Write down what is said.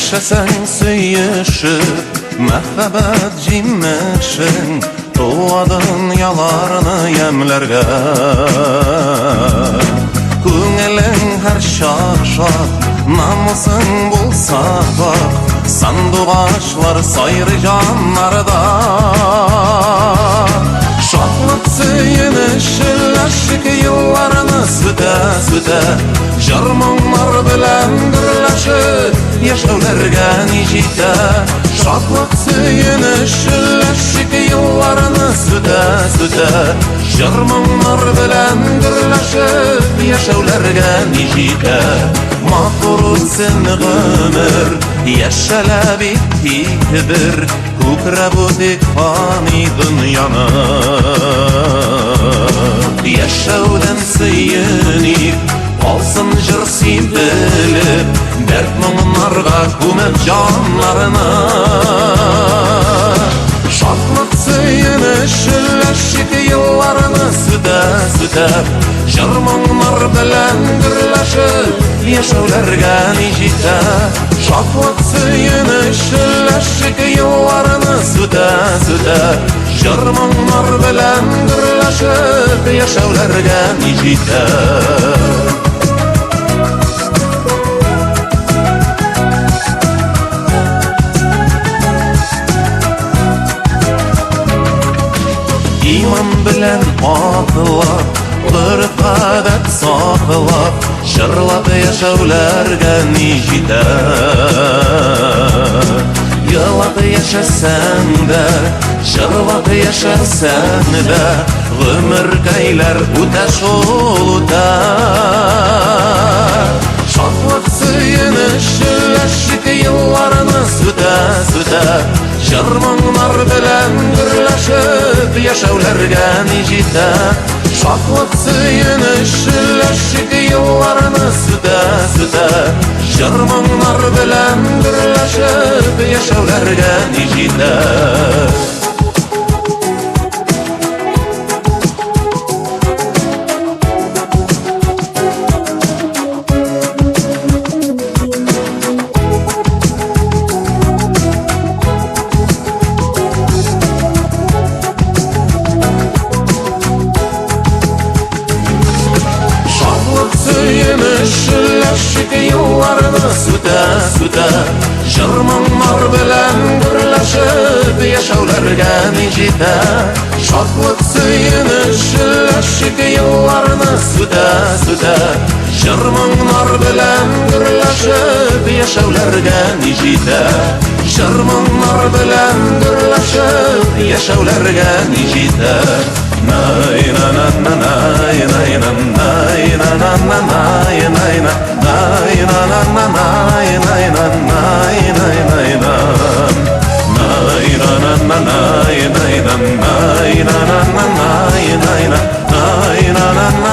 Яшәсәң сөешеп, мәхәббәт җимешен, туа дөньяларны ямьләргә. Күңелең һәрчак шат, намусың булса пакь, сандугачлар сайрый җаннарда. Шатлык, сөенеч, өләшик елларны сүтә-сүтә, җыр-моңнар белән гөрләшеп, яшәүләргә ни җитә? Шатлык, сөенеч, өләшик елларны сүтә-сүтә, җыр-моңнар белән гөрләшеп, яшәүләргә ни җитә? Матур үтсен гомер, яшәлә бит тик бер, күкрәп үтик фани дөньяны. Яшәүдән сөеник, калсын җыр сибелеп, дәрт моңнарга күмеп җаннарны. Шатлык, сөенеч, өләшик елларны сүтә-сүтә, җыр моңнар белән гөрләшеп, яшәүләргә ни җитә? Шатлык, сөенеч, өләшик елларны сүтә-сүтә, җыр моңнар белән гөрләшеп, яшәүләргә ни җитә? Иман белән атлап, гореф-гадәт саклап, җырлап яшәүләргә ни җитә? Елап яшәсәң дә, җырлап яшәсәң дә, гомеркәйләр үтә шул үтә. Шатлык, сөенеч, өләшик елларны сүтә-сүтә, җыр моңнар белән гөрләшеп, яшәүләргә ни җитә? Шатлык, сөенеч, өләшик елларны сүтә-сүтә, җыр моңнар белән гөрләшеп, яшәүләргә ни җитә? Шатлык, сөенеч, өләшик елларны сүтә-сүтә, җыр моңнар белән гөрләшеп, яшәүләргә ни җитә? Шатлык, сөенеч, өләшик елларны сүтә-сүтә, җыр моңнар белән гөрләшеп, яшәүләргә ни җитә? Җыр моңнар белән гөрләшеп, яшәүләргә ни җитә? Най на на на най най на най на на на най най на най на на на най най на най най най на най на на на най най на най на на на най най на най на на